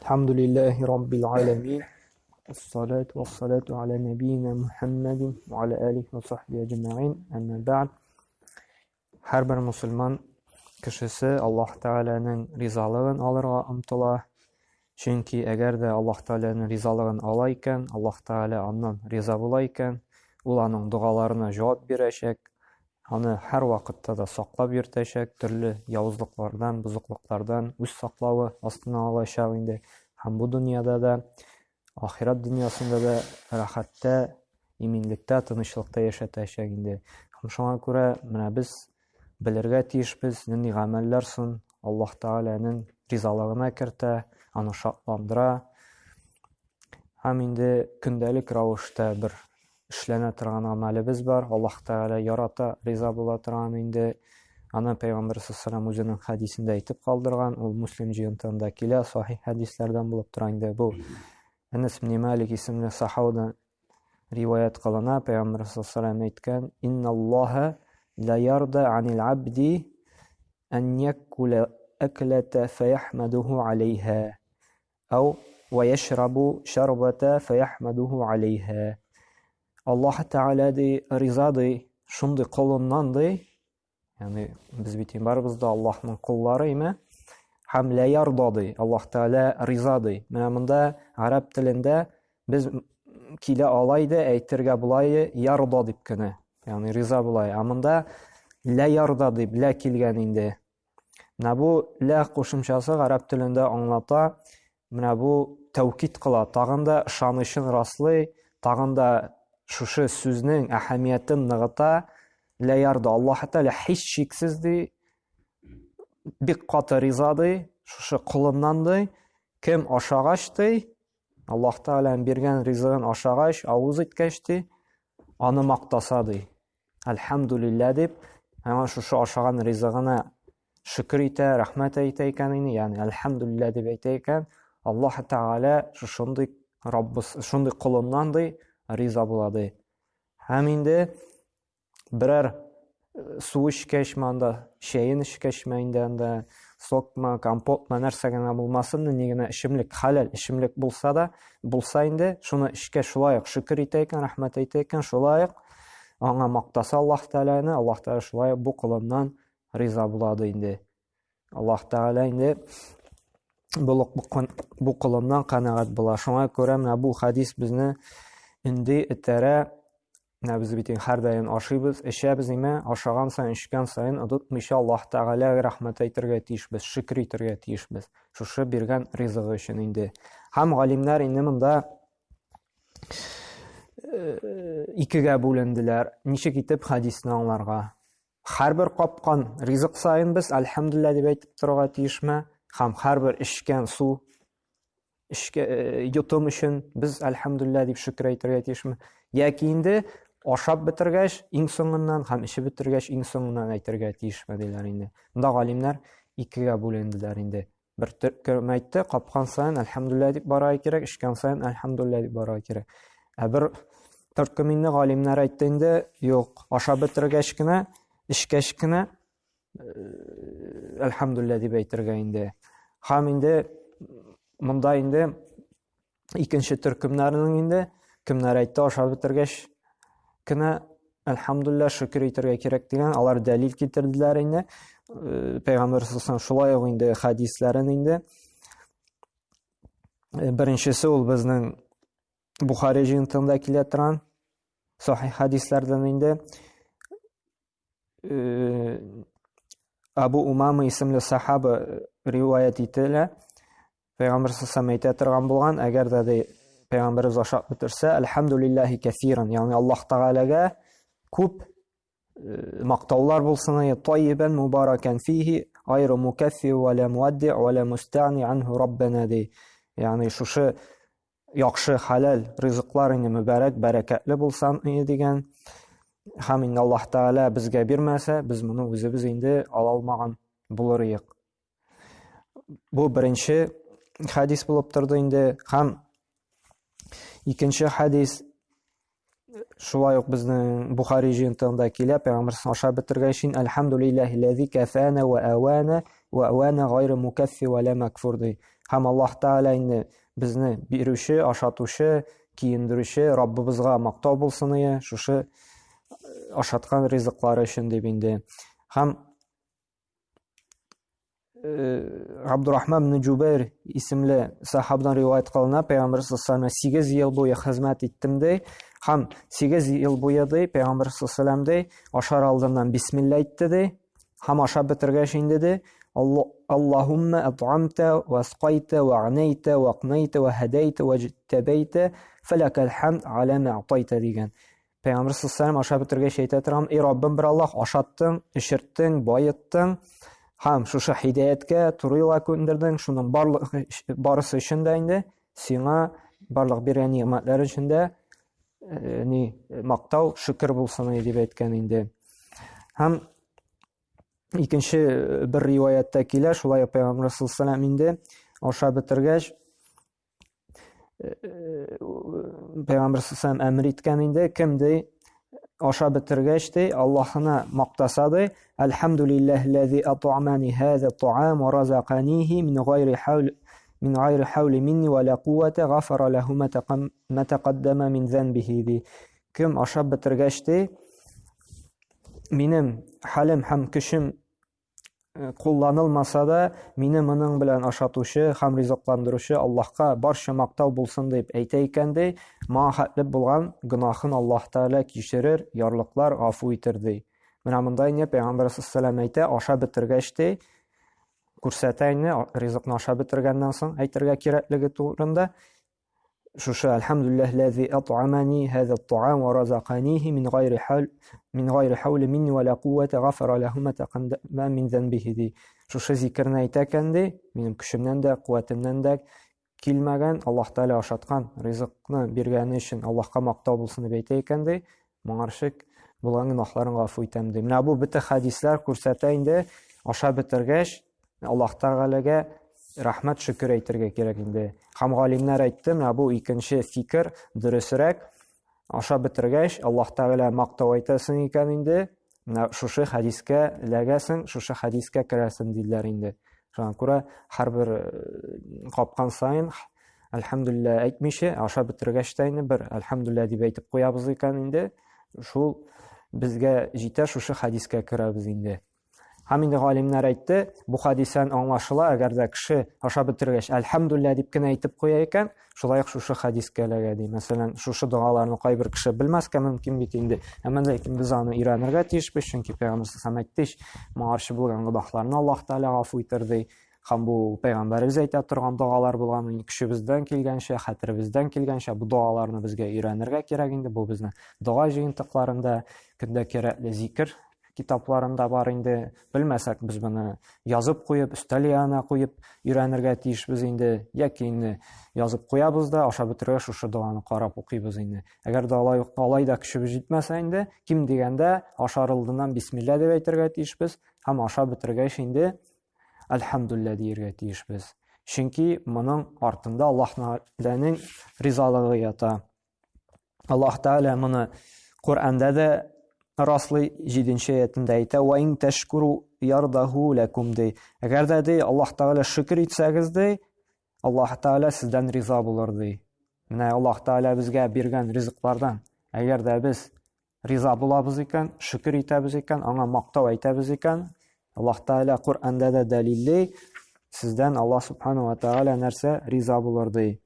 Әлхәмдүлилләһи раббил галәмин. Ассалату вассалату аля нәбиина Мухаммадин ва аля алихи ва сахбихи әҗмәгин. Әмма бәгъд. Һәрбер мусульман кешесе Аллаһ Тәгаләнең ризалыгын алырга омтыла. Чөнки әгәр дә Аллаһ Тәгаләнең ризалыгын ала икән, Аллаһ Тәгалә аннан риза була икән, ул аның догаларына җавап бирәчәк, аны һәрвакытта да саклап йөртәчәк, төрле явызлыклардан, бозыклыклардан үз саклавы астына алачак инде. Һәм бу дөньяда да, ахирәт дөньясында да рәхәттә, иминлектә, тынычлыкта яшәтәчәк инде. Һәм шуңа күрә менә без белергә тиешбез, нинди гамәлләр сон Аллаһ Тәгаләнең ризалыгына кертә, аны шатландыра. Һәм инде көндәлек рәвештә бер эшләнә торган гамәлебез бар. Аллаһ Тәгалә ярата, риза була торган инде. Аны Пәйгамбер саллаллаху үзенең хәдисендә әйтеп калдырган. Ул Муслим җыентыгында килә, сахих хәдисләрдән булып тора инде бу. Әнәс ибн Малик исемле сахабадан риваять кылына. Пәйгамбер саллаллаху әйткән: "Инналлаһа ла ярда анил абди ан якула аклата фаяхмадуху алейха". Әу вә яшрабу шәрбәтә фәяхмәдүһү алейһә. Аллаһ Тәгалә ди, риза ди, шундый колыннан ди, ягъни без бит барыбыз да Аллаһның коллары име? Һәм лә ярда ди, Аллаһ Тәгалә риза ди. Менә монда гарәп телендә без килә ала иде, әйтергә була иде, ярда дип кенә. Ягъни риза була. Ә монда лә ярда дип, лә килгән инде. Менә бу лә кушымчасы гарәп телендә аңлата, менә бу тәүкид кыла, тагын да ышанычын раслый, тагын да шушы сүзнең әһәмиятен ныгыта. Лә ярда Аллаһ Тәгалә һичшиксез ди, бик каты риза ди, шушы колыннан ди, кем ашагач ди, Аллаһ Тәгаләнең биргән ризыгын ашагач, авыз иткәч ди, аны мактаса ди. Әлхәмдүлиллә дип, аңа шушы ашаган ризыгына шөкер итә, рәхмәт әйтә икән инде, ягъни әлхәмдүлиллә дип әйтә икән, Аллаһ Тәгалә шушындый Раббыс, шундый колыннан ди, риза була ди. Һәм инде берәр су эчкәчме анда, чәен эчкәчме инде анда, сокмы, компотмы, нәрсә генә булмасын, ни генә эчемлек, хәләл эчемлек булса да, булса инде, шуны эчкәч шулай ук шөкер итә икән, рәхмәт әйтә икән, шулай ук аңа мактаса Аллаһ Тәгаләне, Аллаһ Тәгалә шулай ук бу колыннан риза булады инде. Аллаһ Тәгалә инде бу колыннан канәгать була. Шуңа күрә менә бу хәдис безне инде этәрә. Менә без бит һәрдаим ашыйбыз, эчәбез име, ашаган саен, эчкән саен онытмыйча Аллаһ Тәгаләгә рәхмәт әйтергә тиешбез, шөкер итәргә тиешбез. Шушы биргән ризыгы өчен инде. Һәм галимнәр инде монда икегә бүленделәр. Ничек итеп хәдисне аңларга? Һәрбер капкан ризык саен без әлхәмдүлилләһ дип әйтеп торырга тиешме? Һәм һәрбер эчкән су эшкә э, йотым өчен без әлхәмдүлилләһ дип шөкер әйтергә тиешме? Яки инде ашап бетергәч, иң соңыннан һәм эчеп бетергәч, иң соңыннан әйтергә тиешме диләр инде. Монда галимнәр икегә бүленделәр инде. Бер төркем әйтте, капкан саен әлхәмдүлилләһ дип барырга кирәк, эчкән саен әлхәмдүлилләһ дип барырга кирәк. Ә бер төркем инде галимнәр әйтте инде, юк, ашап бетергәч кенә, эчкәч кенә әлхәмдүлилләһ дип әйтергә инде. Һәм инде монда инде икенче төркемнәрнең инде кемнәр әйтте, ашап бетергәч кенә әлхәмдүлилләһ шөкер итәргә кирәк дигән, алар дәлил китерделәр инде. Пәйгамбәр саллаллаху шулай ук инде хәдисләрен инде. Беренчесе ул безнең Бухари җыентыгында килә торган сахих хәдисләрдән инде. Абу Умама исемле сахаба риваять ителә. Пәйгамбер саллаллаху әйтә торган булган, әгәр дә ди пәйгамбәребез ашап бетерсә, әлхәмдүлилләһи кәсиран, ягъни Аллаһ Тәгаләгә күп мактаулар булсын, тайибан мубаракан фихи, гайру мукаффи ва ла муадди ва ла мустагни анху раббана ди. Ягъни шушы яхшы хәләл ризыклар инде мөбарәк, бәрәкәтле булсын иде дигән. Һәм инде Аллаһ Тәгалә безгә бирмәсә, без моны үзебез инде ала алмаган булыр идек. Бу беренче хәдис булып торды инде. Һәм икенче хәдис шулай ук безнең Бухари җыентыгында килә, пәйгамбәр ашап бетергәч, әлхәмдүлилләһи ләзи кәфәнә вә әвәнә вә әвәнә гайры мукәффи вә лә мәкфур ди. Һәм Аллаһ Тәгалә инде безне бирүче, ашатучы, киендерүче Раббыбызга мактау булсын ие, шушы ашаткан ризыклары өчен дип инде. Һәм Абдурахман ибн Җубайр исемле сахабдан риваять кылына, Пәйгамбер саллаллаху алейһи 8 ел буе хезмәт иттем ди. Һәм 8 ел буе ди, Пәйгамбер саллаллаху алейһи ди, ашар алдыннан бисмилла әйтте ди. Һәм ашап бетергәч инде ди, Аллаһумма ат'амта ва асқайта ва агнайта ва акнайта ва һадайта ва җтабайта фалакал хамд аля ма атайта дигән. Пәйгамбер саллаллаху ашап бетергәч әйтә торган, "Эй Раббым, бер Аллаһ, ашаттың, эчерттең, баеттың һәм шушы һидаяткә туры юлга күндердең, шуның барлык барысы өчен дә инде сиңа барлык биргән нигъмәтләр өчен дә э, ни мактау, шөкер булсын" дип әйткән инде. Һәм икенче бер риваятта килә, шулай ук Пәйгамбер саллаллаху алейһи инде ашап бетергәч Пәйгамбер саллаллаху әмер иткән инде, кем ди аша бетергәч ди, Аллаһыны мактаса ди, Әлхәмдүлилләһилләзи ат'амани һаза та'ам ва разаканихи мин гайри хаул мин гайри хаули минни ва ла куввата гафара лаху ма тaqaddama мин занбихи ди. Кем ашап бетергәч ди, минем хәлем һәм көчем кулланылмаса да, мине моның белән ашатучы һәм ризыкландыручы Аллаһка барча мактау булсын дип әйтә икән ди, моңа хәтле булган гөнаһын Аллаһ Тәгалә кичерер, ярлыклар, гафу итер ди. Менә монда инде Пәйгамбәр саллаллаху әйтә, аша бетергәч ди, күрсәтә инде ризыкны аша бетергәннән соң әйтергә кирәклеге турында. Шушы әлхәмдүлилләһ ләзи ат'амани һаза ат-та'ам ва разаканихи мин гайри хал мин гайри хаули минни ва ла куввата гафара лаху ма тaqaddama мин занбихи ди. Шушы зикерне әйтә икән ди, минем көчемнән дә, куәтемнән дә килмәгән Аллаһ Тәгалә ашаткан ризыкны биргәне өчен Аллаһка мактау булсын дип әйтә икән ди, моңарчы булган гөнаһларын гафу итәм ди. Менә бу бөтен хәдисләр күрсәтә инде, аша бетергәч Аллаһ Тәгаләгә рәхмәт, шөкер әйтергә кирәк инде. Һәм галимнәр әйтте, менә бу икенче фикер дөресрәк. Аша бетергәч, Аллаһ Тәгалә мактау әйтәсең икән инде, менә шушы хәдискә эләгәсең, шушы хәдискә керәсең диделәр инде. Шуңа күрә һәрбер э, капкан саен әлхәмдүлиллә әйтмичә, аша бетергәч тә инде бер әлхәмдүлиллә дип әйтеп куябыз икән инде, шул безгә җитә, шушы хәдискә керәбез инде. Һәм инде галимнәр әйтте, бу хәдистән аңлашыла, әгәр дә кеше ашап бетергәч, әлхәмдүлиллә дип кенә әйтеп куя икән, шулай ук шушы хәдискә эләгә ди. Мәсәлән, шушы догаларны кайбер кеше белмәскә мөмкин бит инде. Әмма ләкин без аны өйрәнергә тиешбез, чөнки Пәйгамбәр саллаллаху әйтте, моңарчы булган гөнаһларны Аллаһ Тәгалә гафу итер ди. Һәм бу пәйгамбәребез әйтә торган догалар булган, көчебездән килгәнчә, хәтеребездән килгәнчә бу догаларны безгә өйрәнергә кирәк инде. Бу безнең дога җыентыкларында көндә кирәкле зикер китапларында бар инде. Белмәсәк, без моны язып куеп, өстәл янына куеп өйрәнергә тиешбез инде. Яки инде язып куябыз да, ашап бетергәч шушы доганы карап укыйбыз инде. Әгәр дә алай, алай да көчебез җитмәсә инде, ким дигәндә ашар алдыннан бисмилла дип әйтергә тиешбез һәм ашап бетергәч инде әлхәмдүлиллә диергә тиешбез. Чөнки моның артында Аллаһ Тәгаләнең ризалыгы ята. Аллаһ Тәгалә моны Коръәндә дә раслый, 7 аятында әйтә: "Ва ин ташкуру ярдаху лакум" ди. Әгәр дә ди Аллаһ Тәгалә шөкер итсәгез ди, Аллаһ Тәгалә сездән риза булыр ди. Менә Аллаһ Тәгалә безгә биргән ризыклардан әгәр дә без риза булабыз икән, шөкер итәбез икән, аңа мактау әйтәбез икән, Аллаһ Тәгалә Коръәндә дә дәлилли, сездән Аллаһ Субхану ва Тәгалә нәрсә риза булыр ди.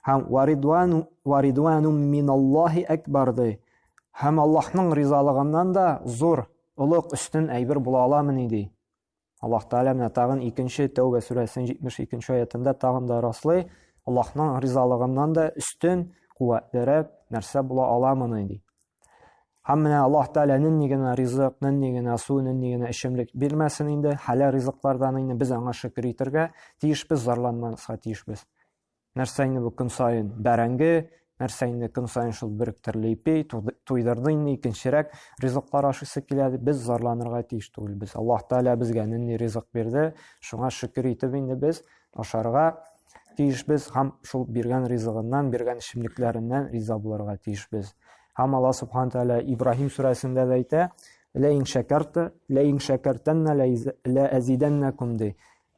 Һәм варидвану варидвану миналлаһи акбар ди. Һәм Аллаһның ризалыгыннан да зур, олуг, өстен әйбер була аламыни ди. Аллаһ Тәгалә менә тагын икенче Тәүбә сүрәсенең 72 аятында тагын да раслый, Аллаһның ризалыгыннан да өстен, куәтлерәк нәрсә була аламыни ди. Һәм менә Аллаһ Тәгалә нинди генә ризык, нинди генә су, нинди генә эчемлек бирмәсен инде, хәләл ризыклардан инде без аңа шөкер итәргә тиешбез, зарланмаска тиешбез. Нәрсә инде бу көн саен бәрәңге, нәрсә инде көн саен шул бер төрле ипи, туйдырды инде икенчерәк ризыклар ашыйсы килә дип без зарланырга тиеш түгелбез. Аллаһ Тәгалә безгә нинди ризык бирде, шуңа шөкер итеп инде без ашарга тиешбез һәм шул биргән ризыгыннан, биргән эчемлекләреннән риза булырга тиешбез. Һәм Аллаһ Субхану Тәгалә Ибраһим сүрәсендә дә әйтә: "Лә ин шәкәртә, лә ин шәкәртәннә лә әзидәннәкум" ди.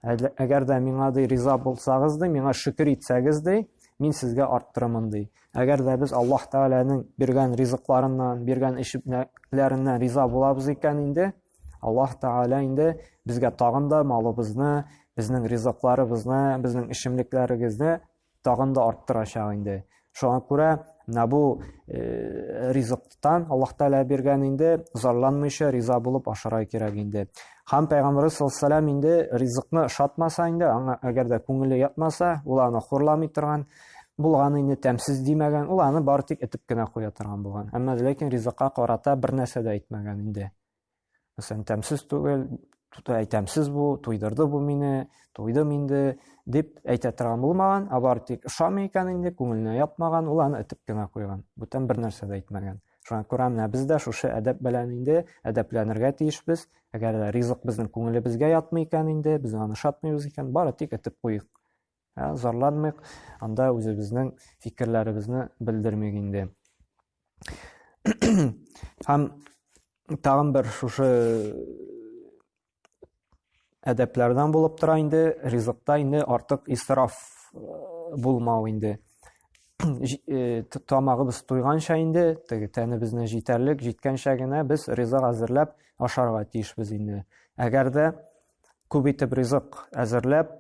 Әгәр дә миңа ди риза булсагыз ди, миңа шөкер итсәгез ди, мин сезгә арттырырмын ди. Әгәр дә без Аллаһ Тәгаләнең биргән ризыкларыннан, биргән эчемлекләреннән риза булабыз икән инде, Аллаһ Тәгалә инде безгә тагын да малыбызны, безнең ризыкларыбызны, безнең эчемлекләрегезне тагын да арттырачак инде. Шуңа күрә менә бу э, ризыктан Аллаһ Тәгалә биргән инде зарланмыйча риза булып ашарга кирәк инде. Һәм Пәйгамбәрбез саллаллаһу алейһи инде ризыкны ошатмаса инде, аңа әгәр дә күңеле ятмаса, ул аны хурламый торган булган инде, тәмсез димәгән, ул аны бары тик этеп кенә куя торган булган. Әмма ләкин ризыкка карата бер нәрсә дә әйтмәгән инде. Мәсәлән, тәмсез түгел, әйтәмсез бу, туйдырды бу мине, туйдым инде, дип әйтә торган булмаган, ә бары тик ошамый икән инде, күңеленә ятмаган, ул аны этеп кенә куйган. Бүтән бер нәрсә дә әйтмәгән. Шуңа күрә менә без дә шушы әдәп белән инде әдәпләнергә тиешбез. Әгәр дә ризык безнең күңелебезгә ятмый икән инде, без аны ошатмыйбыз икән, бары тик этеп куйык. Ә, зарланмыйк, анда үзебезнең фикерләребезне белдермик инде. Һәм тагын бер шушы әдәпләрдән булып тора инде, ризыкта инде артык исраф э, булмау инде. Э, тамагыбыз туйганча инде, теге тәнебезне җитәрлек, җиткәнчә генә без ризык әзерләп ашарга тиешбез инде. Әгәр дә күп итеп ризык әзерләп,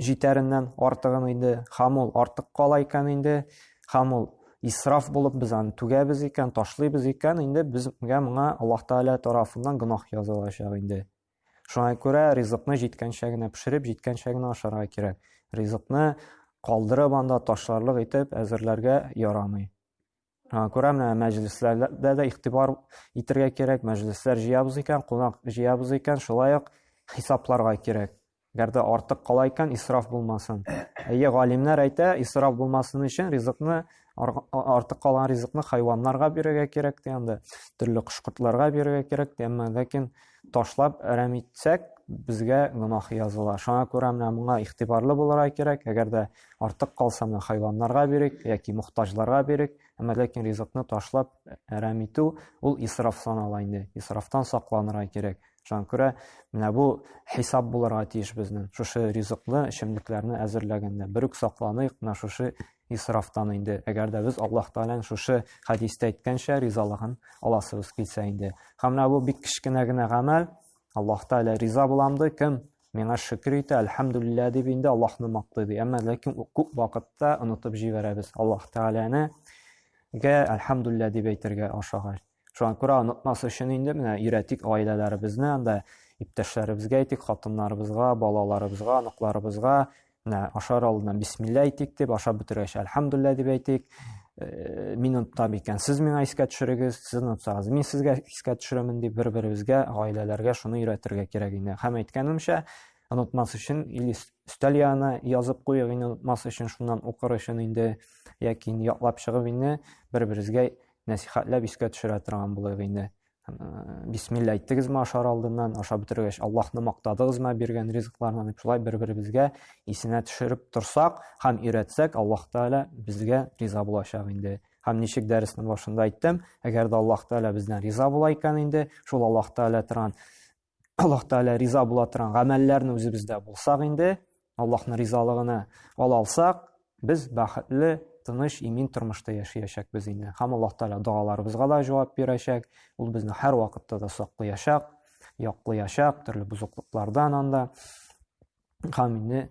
җитәреннән артыгын инде, һәм ул артык кала икән инде, һәм ул исраф булып без аны түгәбез икән, ташлыйбыз икән, инде безгә моңа Аллаһ Тәгалә тарафыннан гөнаһ язылачак инде. Шуңа күрә ризыкны җиткәнчә генә пешереп, җиткәнчә генә ашарга кирәк. Ризыкны калдырып анда ташларлык итеп әзерләргә ярамый. Күрә менә мәҗлесләрдә дә игътибар итергә кирәк. Мәҗлесләр җыябыз икән, кунак җыябыз икән, шулай ук хисапларга кирәк. Әгәр дә артык кала икән, исраф булмасын. Әйе, галимнәр әйтә, исраф булмасын өчен ризыкны артык калган ризыкны хайваннарга бирергә кирәк ди анда, төрле кош-кортларга бирергә кирәк ди, әмма ләкин ташлап әрәм итсәк, безгә гөнаһ языла. Шуңа күрә менә моңа игътибарлы булырга кирәк. Әгәр дә артык калса, менә хайваннарга бирик яки мохтаҗларга бирик. Әмма ләкин ризыкны ташлап әрәм итү ул исраф санала инде. Исрафтан сакланырга кирәк. Шуңа күрә менә бу хисап булырга тиеш безнең. Шушы ризыкны, эчемлекләрне әзерләгәндә берүк сакланыйк менә шушы исрафтан инде. Әгәр дә без Аллаһ Тәгаләнең шушы хәдистә әйткәнчә ризалыгын аласыбыз килсә инде. Һәм менә бу бик кечкенә генә гамәл. Аллаһ Тәгалә риза булам ди, кем миңа шөкер итә, әлхәмдүлилләһ дип инде Аллаһны мактый ди. Әмма ләкин күп вакытта онытып җибәрәбез Аллаһ Тәгаләне гә әлхәмдүлилләһ дип әйтергә ашагач. Шуңа күрә онытмас өчен инде менә өйрәтик гаиләләребезне, анда иптәшләребезгә әйтик, хатыннарыбызга, балаларыбызга, оныкларыбызга, менә ашар алдыннан бисмилла әйтик дип, ашап бетергәч әлхәмдүлилләһ дип әйтик. Э, мин онытам икән, сез миңа искә төшерегез, сез онытсагыз, мин сезгә искә төшерәмен дип бер-беребезгә, гаиләләргә шуны өйрәтергә кирәк инде. Һәм әйткәнемчә, онытмас өчен или өстәл янына язып куйык инде онытмас өчен, шуннан укыр өчен инде яки ятлап чыгып инде бер-беребезгә нәсихәтләп искә төшерә торган булыйк инде. Бисмилла әйттегезме ашар алдыннан, ашап бетергәч Аллаһны мактадыгызмы биргән ризыкларны дип шулай бер-беребезгә исенә төшереп торсак һәм өйрәтсәк, Аллаһ Тәгалә безгә риза булачак инде. Һәм ничек дәреснең башында әйттем, әгәр дә Аллаһ Тәгалә бездән риза була икән инде, шул Аллаһ Тәгалә торган Аллаһ Тәгалә риза була торган гамәлләрне үзебездә булсак инде, Аллаһның ризалыгына ала алсак, без бәхетле, тыныч, имин тормышта яшәячәкбез инде. Һәм Аллаһ Тәгалә догаларыбызга да җавап бирәчәк. Ул безне һәр вакытта да саклаячак, яклаячак төрле бозыклыклардан анда. Һәм инде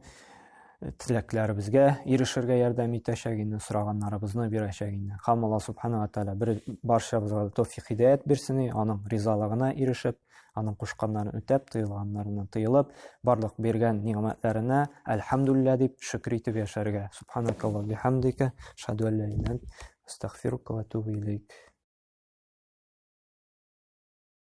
э, теләкләребезгә ирешергә ярдәм итәчәк инде, сораганнарыбызны бирәчәк инде. Һәм Алла субхана ва тааля бер барчабызга да тәүфик һидәят бирсен, аның ризалыгына ирешеп, аның кушканнарын үтәп, тыелганнарыннан тыелып, барлык биргән нигъмәтләренә әлхәмдүлилләһ дип шөкер итеп яшәргә. Субханакаллаһу бихамдика, ашһаду ан ла илаһа илля ант, астагфирука ва атубу илейк.